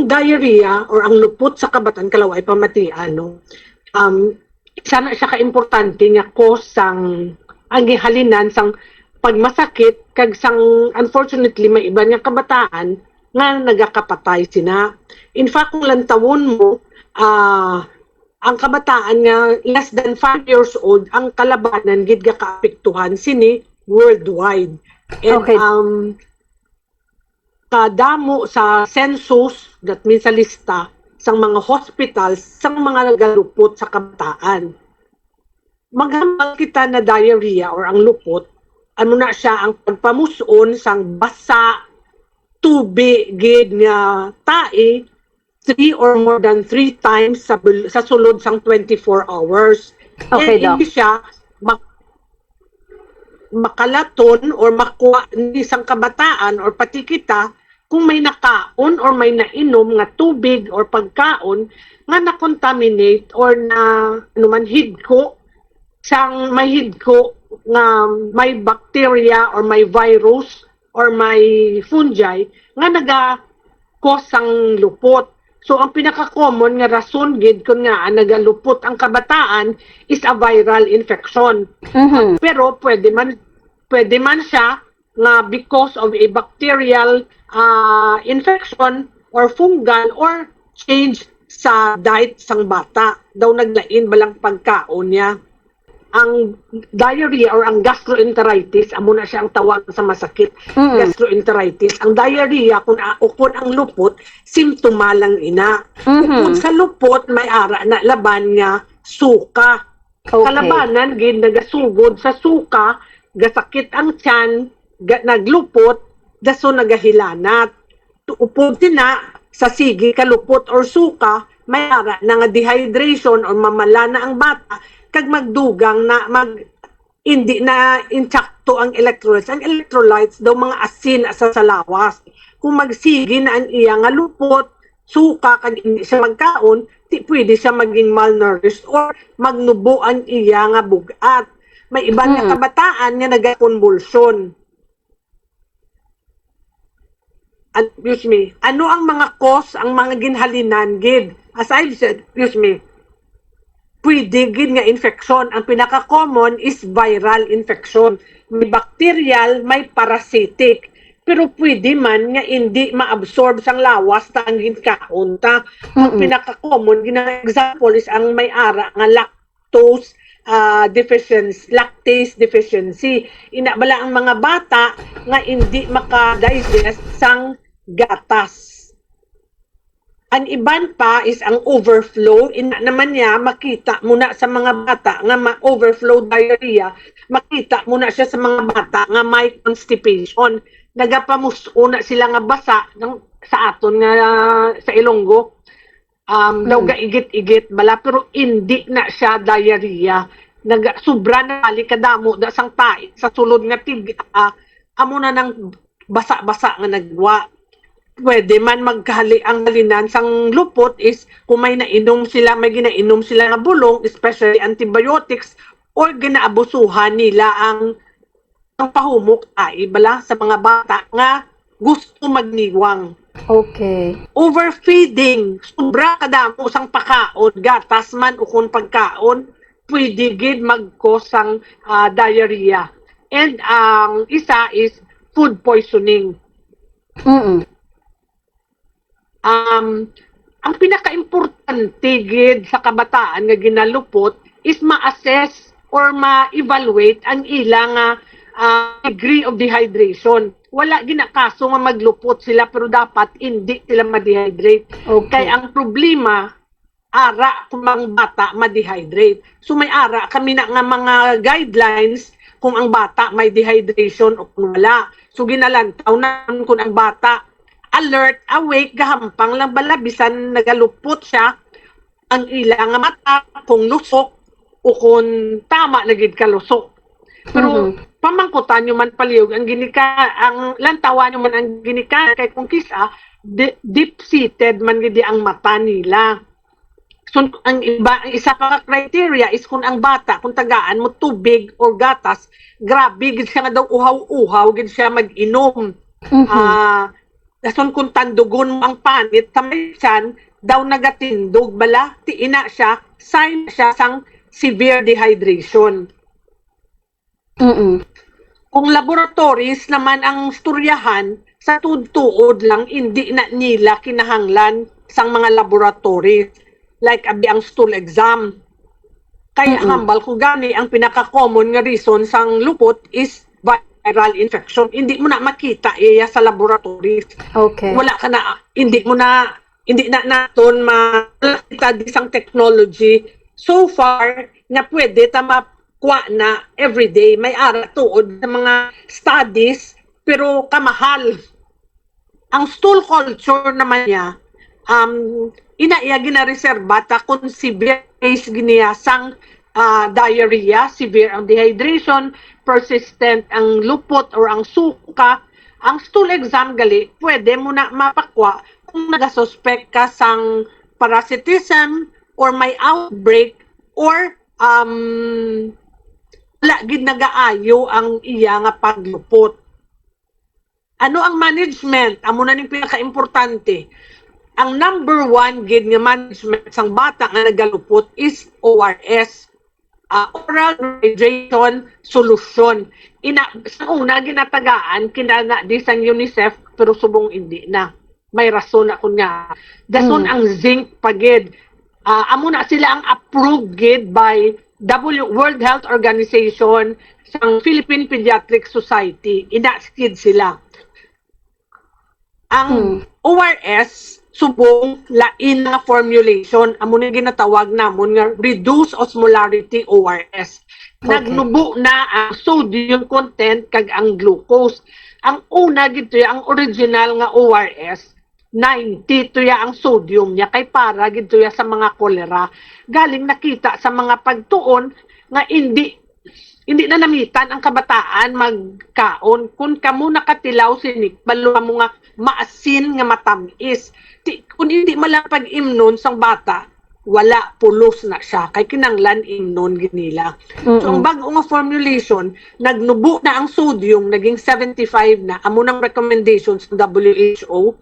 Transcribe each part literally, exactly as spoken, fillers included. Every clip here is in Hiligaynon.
diarrhea or ang lupot sa kabataan, kalaway pamatian, no? Um, isa na siya ka importante nga cause sang ang gihalinan sang pagmasakit kag sang, unfortunately, may iban nga kabataan nga nagakapatay sina. In fact, kung lantawon mo, ah, ang kabataan nga less than five years old, ang kalabanan gid nga kaapektuhan sini worldwide. And, Okay. um, kadamo sa census, that means sa lista, sang mga hospitals, sang mga nagalupot sa kabataan. Maghambal kita na diarrhea or ang lupot, ano na siya, ang pagpamuson sang basa, tubig gid nga tae, three or more than three times sa, bul- sa sulod sang twenty-four hours. Okay, And hindi Doc. siya mak- makalaton or makuha ni sang kabataan or pati kita kung may nakaon or may nainom nga tubig or pagkaon nga na-contaminate or na, ano man, hidko sang may hidko nga may bacteria or may virus or may fungi nga naga-cause sang lupot. So, ang pinaka-common nga rason gid kun nga nagalupot ang kabataan is a viral infection. Mhm. Pero pwede man, pwede man siya nga because of a bacterial, ah, infection or fungal or change sa diet sang bata. Daw naglain balang pagkaon niya. Ang diarrhea or ang gastroenteritis, amo na siya ang tawag sa masakit. Mm. Gastroenteritis. Ang diarrhea, kung a- o kung ang lupot, simptoma lang ina. Mhm. Kung sa lupot, may ara na laban nga suka. Okay. Kalabanan gid nagasugod sa suka, gasakit ang tiyan, ga, naglupot, daso nagahilanat. Upod sina sa sige kalupot or suka, may ara na nga dehydration or mamala na ang bata, kag magdugang na mag, hindi na intakto ang electrolytes. Ang electrolytes daw mga asin sa, sa lawas. Kung magsige na ang iya nga lupot, suka, kag hindi siya magkaon, ti pwede siya maging malnourished or magnubo ang iya nga bug-at. May iban nga Mm. kabataan nga nagakonbulsyon. An-, excuse me, ano ang mga cause, ang mga ginhalinan gid? As I've said, excuse me, pwede gid nga infection. Ang pinaka-common is viral infection. May bacterial, may parasitic. Pero pwede man nga hindi ma-absorb sang lawas ta ang ginkaon ta. Ang Mm-mm. pinaka-common gid nga example is ang may ara nga lactose, ah, deficiency, lactase deficiency. Ina bala ang mga bata nga hindi maka-digest sang gatas. Ang iban pa is ang overflow. Ina naman niya, makita mo na sa mga bata nga ma-, overflow diarrhea, makita mo na siya sa mga bata nga may constipation. Nagapamus-o na sila nga basa ng, sa aton nga, sa Ilonggo. Um, daw Mm. gaigit-igit bala, pero hindi na siya diarrhea. Naga-, sobra na balik kadamo da sang tae sa sulod nga tiga, amo na nang basa-basa nga nagwa. Pwede man magkahali ang halinan sang lupot is kung may nainom sila, may ginainom sila nga bulong, especially antibiotics, or ginaabusuhan nila ang, ang pahumok ay bala sa mga bata nga gusto magniwang. Okay. Overfeeding, sobra kadamo sang pakaon, gatas man o kung pagkaon, pwede gid mag-cause sang, ah, diarrhea. And ang isa is food poisoning. Mm. Um, ang pinakaimportante gid sa kabataan nga ginalupot is ma-assess or ma-evaluate ang ila nga, ah, degree of dehydration. Wala ginakaso nga maglupot sila pero dapat hindi sila ma-dehydrate. Okay. Kay ang problema, ara kung ang bata ma-dehydrate. So may ara kami na nga mga guidelines kung ang bata may dehydration o kung wala. So ginalantaw na kung ang bata alert, awake, gahampang lang bala, bisan nagalupot siya, ang ila nga mata, kung lusok, o kung tama na gid ka lusok. Pero Mhm. pamangkutan nyo man palihog ang ginika, ang lantawan nyo man ang ginika, kay kung kisa, di-, deep-seated man gid ang mata nila. So, ang iba, ang isa pa ka criteria is kung ang bata, kung tagaan mo tubig or gatas, grabe gid siya nga daw uhaw-uhaw gid siya mag-inom. Mhm. Ah, Dason kung tandugon mo ang panit sa may tiyan, daw nagatindog bala, ti ina siya, sign siya sang severe dehydration. Mm-mm. Kung laboratories naman ang istoryahan, sa tuod-tuod lang, hindi na nila kinahanglan sang mga laboratories. Like, abi ang stool exam. Kaya Mm-mm. hambal ko gani, ang pinaka-common nga reason sang lupot is viral infection. Hindi mo na makita iya sa laboratories. Okay. Wala ka na, hindi mo na, hindi na naton ma-, wala kita di sang technology so far nga pwede ta makuha na everyday. May ara tuod sa mga studies, pero kamahal. Ang stool culture naman niya, um, ina iya ginareserba ta kung severe case giniya sang ah, diarrhea, severe ang dehydration, persistent ang lupot or ang suka. Ang stool exam gali, pwede mo na mapakwa kung nagasuspek ka sang parasitism or may outbreak or um, wala gid nagaayo ang iya nga paglupot. Ano ang management? Amo na ning pinakaimportante. Ang number one gid nga management sang bata nga nagalupot is O R S, ah, oral rehydration solution. Ina, sa una ginatagaan kinana di sang UNICEF, pero subong hindi na. May rason na kun nga. Dason Mm. ang zinc pa gid. Ah, amo na sila ang approved gid by W World Health Organization, sang Philippine Pediatric Society. Ina gid sila. Ang Mm. O R S, subong lain nga formulation, amo ni ginatawag namon nga reduced osmolarity O R S. Okay. Nagnubo na ang sodium content kag ang glucose. Ang una gid to, ang original nga O R S, ninety to ya ang sodium niya, kay para gid to ya sa mga cholera. Galing nakita sa mga pagtuon nga hindi, hindi na namitan ang kabataan magkaon. Kung kamo nakatilaw sini, balo mo nga maasin nga matamis. Ti, kung hindi man lang pag-imnon sang bata, wala, pulos na siya. Kay kinanglan imnon gid nila. So, ang Mm-mm. bag-o nga formulation, nagnubo na ang sodium, naging seventy-five na. Amo nang recommendation sa W H O.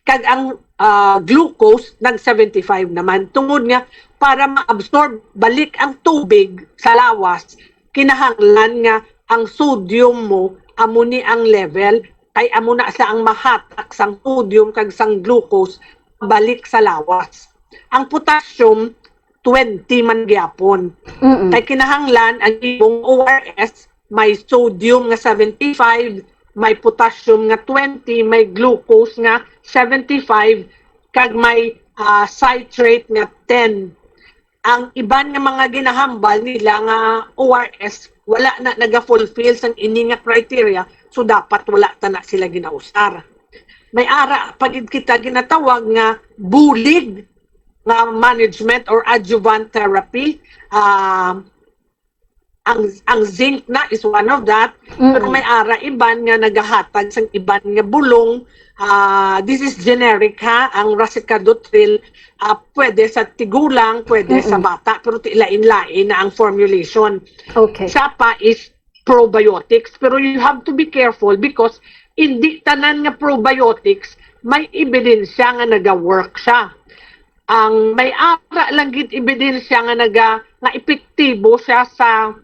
Kag ang ah, glucose, nag seventy-five naman. Tungod nga, para ma-absorb balik ang tubig sa lawas, kinahanglan nga ang sodium mo, amo ni ang level, kay amo na sa ang mahatak sang sodium kag sang glucose balik sa lawas. Ang potassium, twenty man gyapon. Mm-mm. Kay kinahanglan ang imong O R S may sodium nga seventy-five, may potassium nga twenty, may glucose nga seventy-five, kag may ah, citrate nga ten. Ang iban nga mga ginahambal nila nga O R S, wala na naga-fulfill sang ini nga criteria, so dapat wala ta na sila ginausar. May ara pa gid kita ginatawag nga bulig nga management or adjuvant therapy. Ah, ang ang zinc na is one of that, Mm. pero may ara iban nga nagahatag sang iban nga bulong. Ah, this is generic ha, ang racecadotril, ah, pwede sa tigulang, pwede sa Mm-mm. bata, pero ti-, lain-lain na ang formulation. Okay. Siya pa is probiotics, pero you have to be careful because hindi tanan nga probiotics may ebidensya nga naga-work siya. Ang may ara lang gid ebidensya nga naga, nga epektibo siya sa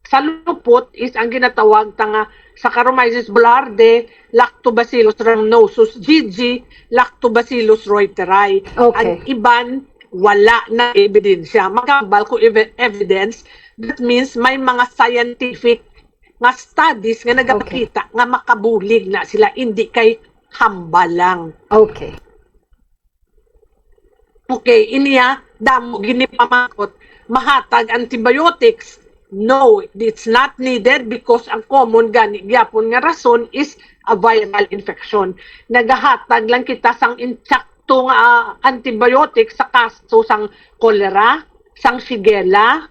sa lupot is ang ginatawag ta nga Saccharomyces boulardii, Lactobacillus rhamnosus G G, Lactobacillus reuteri. Okay. Ang iban, wala na ebidensya. Magambal ko evi-, evidence, that means may mga scientific nga studies nga nagapakita nga makabulig na sila, hindi kay hambal lang. Okay. Okay, iniya, damo gini pamangkot. Mahatag antibiotics? No, it's not needed because ang common gani gyapon nga rason is a viral infection. Nagahatag lang kita sang insakto nga, ah, antibiotics sa kaso sang cholera, sang Shigella,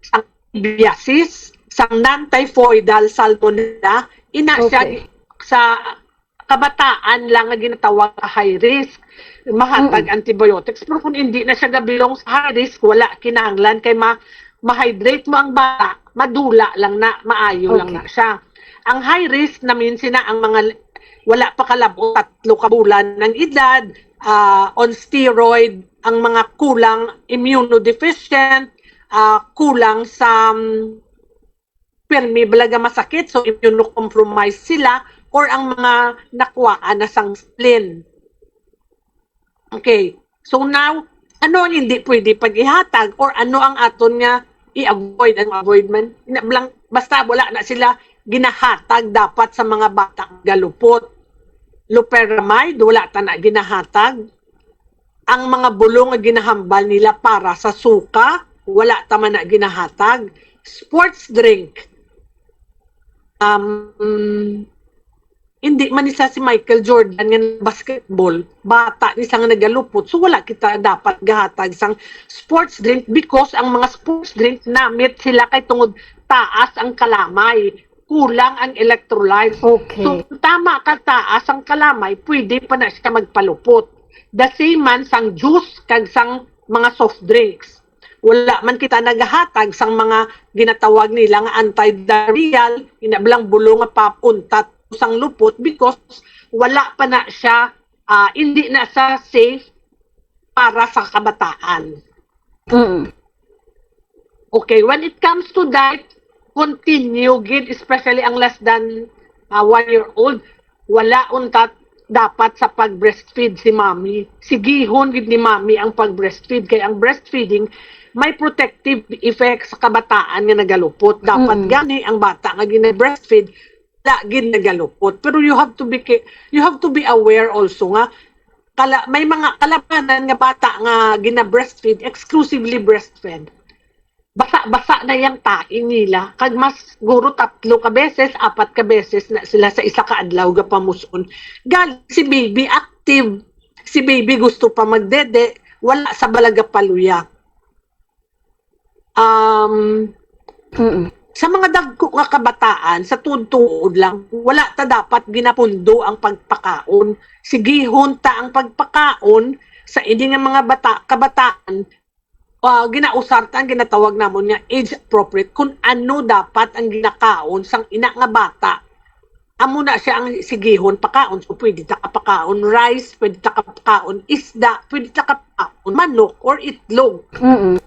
sang babesiosis, sang non-typhoidal salmonella. Ina siya Okay. sa kabataan lang nga ginatawag nga high risk, mahatag Mm-mm. antibiotics. Pero kung hindi na siya gabilong sa high risk, wala kinahanglan kay ma ma-hydrate mo ang bata, madula lang na, maayo lang Okay. na siya. Ang high risk namin sina ang mga wala pa kalab-ot tatlo ka bulan ng edad, ah, on steroid, ang mga kulang immunodeficient, ah, kulang sa, mm, pirmi bala nga masakit, so immunocompromised sila, or ang mga nakuhaan na sang spleen. Okay. So now, ano ang hindi pwede pag-ihatag, or ano ang aton nga i-avoid? Ang avoid man, ina-, blang-, basta wala na sila ginahatag dapat sa mga bata nga galupot. Loperamide, wala ta na ginahatag. Ang mga bulong nga ginahambal nila para sa suka, wala ta man na ginahatag. Sports drink, um, hindi man ni siya si Michael Jordan nga basketball, bata ni siya nga nagalupot, so wala kita dapat gahatag sang sports drink, because ang mga sports drink namit sila kay tungod taas ang kalamay, kulang ang electrolytes. Okay. So, tama ka, taas ang kalamay, pwede pa na siya magpalupot. The same man sang juice kag sang mga soft drinks. Wala man kita nagahatag sang mga ginatawag nila nga anti-diarrheal, ina-, blang bulong nga pauntat sang lupot, because wala pa na siya, ah, hindi na siya safe para sa kabataan. Mm. Okay, when it comes to diet, continue gid, especially ang less than, ah, one year old, wala untat dapat sa pag-breastfeed si mommy. Sigihon gid ni mommy ang pag-breastfeed, kay ang breastfeeding may protective effect sa kabataan nga nagalupot. Dapat Mm-mm. gani ang bata nga gina-breastfeed, wala gid nagalupot. Pero you have to be ca-, you have to be aware also nga kala, may mga kalabanan nga bata nga gina-breastfeed, exclusively breastfed. Basa-basa na yang taing nila. Kag mas guro tatlo ka beses, apat ka beses na sila sa isa ka adlaw gapamus-on. Gali si baby active, si baby gusto pa magdede, wala sa bala gapaluya. Um, Mm-mm. Sa mga dagko nga kabataan, sa tuod-tuod lang, wala ta dapat ginapundo ang pagpakaon. Sigihon ta ang pagpakaon sa ini nga mga bata, kabataan, ah, ginausar ta ang ginatawag namon nga age appropriate, kung ano dapat ang ginakaon sang ina nga bata. Amo na siya ang sigihon pakaon. So, pwede ta kapakaon rice, pwede ta kapakaon isda, pwede ta kapakaon manok or itlog. Mm-mm.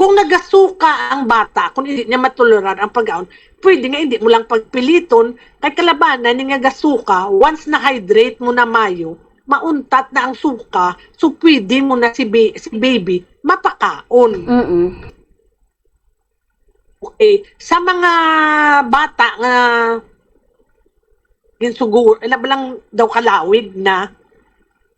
Kung nagasuka ang bata, kung hindi niya matolerar ang pagkaon, pwede nga hindi mo lang pagpiliton, kay kalabanan ni nga gasuka, once na-hydrate mo na mayo, mauntat na ang suka, so pwede mo na si, bi-, si baby mapakaon. Mm-mm. Okay. Sa mga bata nga ginsugo, ina ba lang daw kalawig na,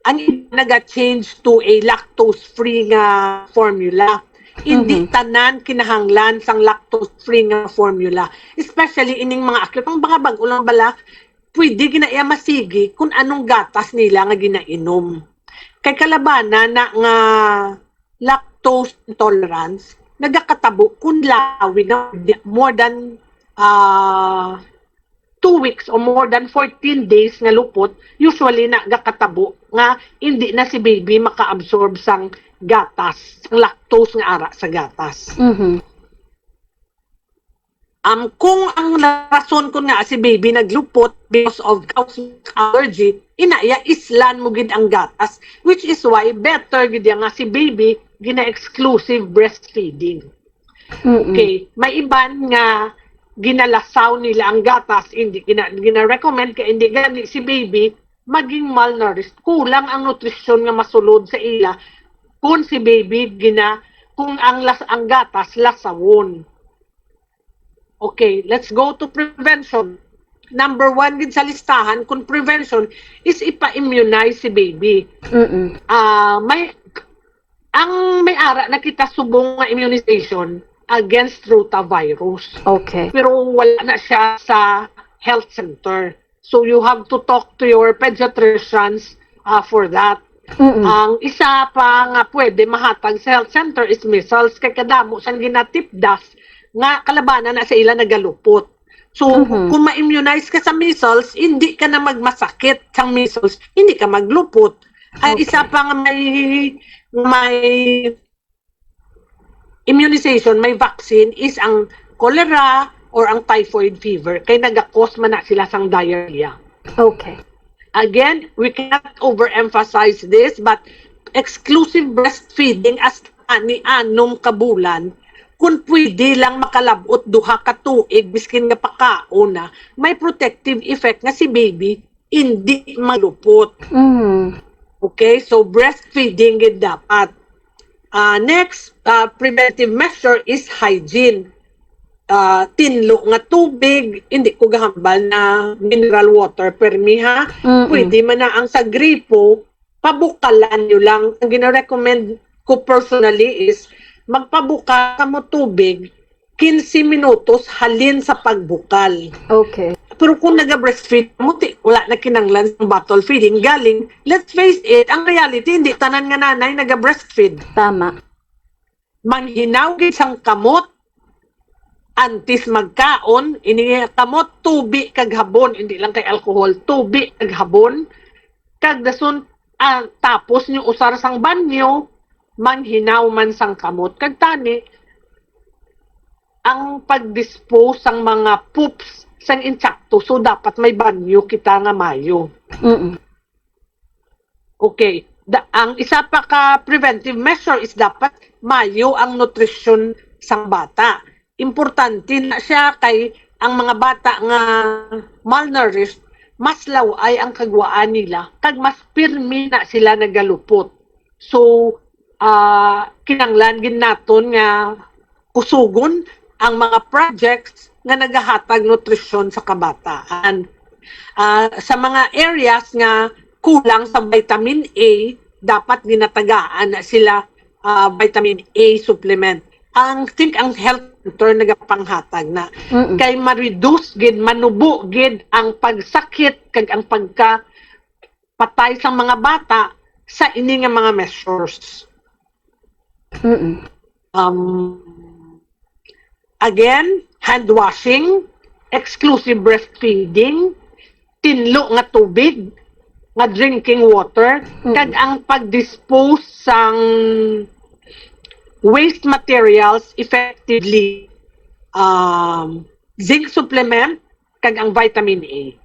ang iba naga-change to a lactose-free nga formula. Hindi Mhm. tanan kinahanglan sang lactose-free nga formula. Especially ining mga akyo, ang mga bag-o lang bala, pwede gina iya masigi kung anong gatas nila nga ginainom. Kay kalabanan na nga lactose intolerance nagakatabo kung lawig na more than, ah, two weeks or more than fourteen days nga lupot, usually nagakatabo nga hindi na si baby maka-absorb sang gatas, sang lactose nga ara sa gatas. Mhm. Um, kung ang rason kun nga si baby naglupot because of cow's milk allergy, ina iya islan mo gid ang gatas, which is why better gid iya nga si baby gina-exclusive breastfeeding. Mm-mm. Okay, may iban nga ginalasaw nila ang gatas, hindi gina, gina-recommend kay hindi gani si baby maging malnourished. Kulang ang nutrisyon nga masulod sa ila kung si baby gina, kung ang las, ang gatas lasawon. Okay, let's go to prevention. Number one gid sa listahan, kung prevention is ipa-immunize si baby. Mm-mm. Ah, may, ang may ara na kita subong nga immunization against rotavirus. Okay. Pero wala na siya sa health center. So you have to talk to your pediatricians, ah, for that. Mm-mm. Ang isa pa nga pwede mahatag sa health center is measles. Kay kadamo sang ginatipdas nga kalabanan na sa ila nagalupot. So, Mhm. kung ma-immunize ka sa measles, hindi ka na magmasakit sang measles, hindi ka maglupot. Ang Okay. isa pa nga may, may immunization, may vaccine is ang cholera or ang typhoid fever. Kay naga-cause man na sila sang diarrhea. Okay. Again, we cannot overemphasize this, but exclusive breastfeeding as ani anom ka bulan, kung pwede lang makalabot duha ka tuig, biskin nga pakaon na, may protective effect nga si baby hindi malupot. Mm. Okay, so breastfeeding gid dapat. Ah, next, ah, preventive measure is hygiene. Ah, tinlo nga tubig, hindi ko gahambal na mineral water, permi ha. Mm-mm. Pwede man na ang sa gripo, pabukalan nyo lang. Ang gina-recommend ko personally is magpabukal kamo tubig quince minutos halin sa pagbukal. Okay. Pero kung naga-breastfeed mo, ti, wala na kinanglan sa bottle feeding. Galing, let's face it, ang reality, hindi tanan nga nanay naga-breastfeed. Tama. Manghinaw gid sang kamot antes magkaon, ini nga kamot, tubi kag habon, hindi lang kay alcohol, tubi kag habon. Kag dason, ah, tapos nyo usar sang banyo, manghinaw man sang kamot. Kag tani, ang pag-dispose sang mga poops sang insakto, so dapat may banyo kita nga mayo. Mm-mm. Okay. Da, ang isa pa ka preventive measure is dapat mayo ang nutrisyon sang bata. Importante na siya kay ang mga bata nga malnourished, mas law-ay ang kagwaan nila, kag mas pirmi na sila nagalupot. So, ah, kinanglan gid naton nga kusugon ang mga projects nga nagahatag nutrisyon sa kabataan. Ah, sa mga areas nga kulang sa vitamin A, dapat ginatagaan na sila, ah, vitamin A supplement. Ang, think ang health center nagapanghatag na Mm-mm. kay ma-reduce gid, manubo gid ang pagsakit kag ang pagka patay sang mga bata sa ini nga mga measures. Mm-mm. Um, again, hand washing, exclusive breastfeeding, tinlo nga tubig, nga drinking water, Mm. kag ang pag-dispose sang waste materials effectively, um, zinc supplement, kag ang vitamin A.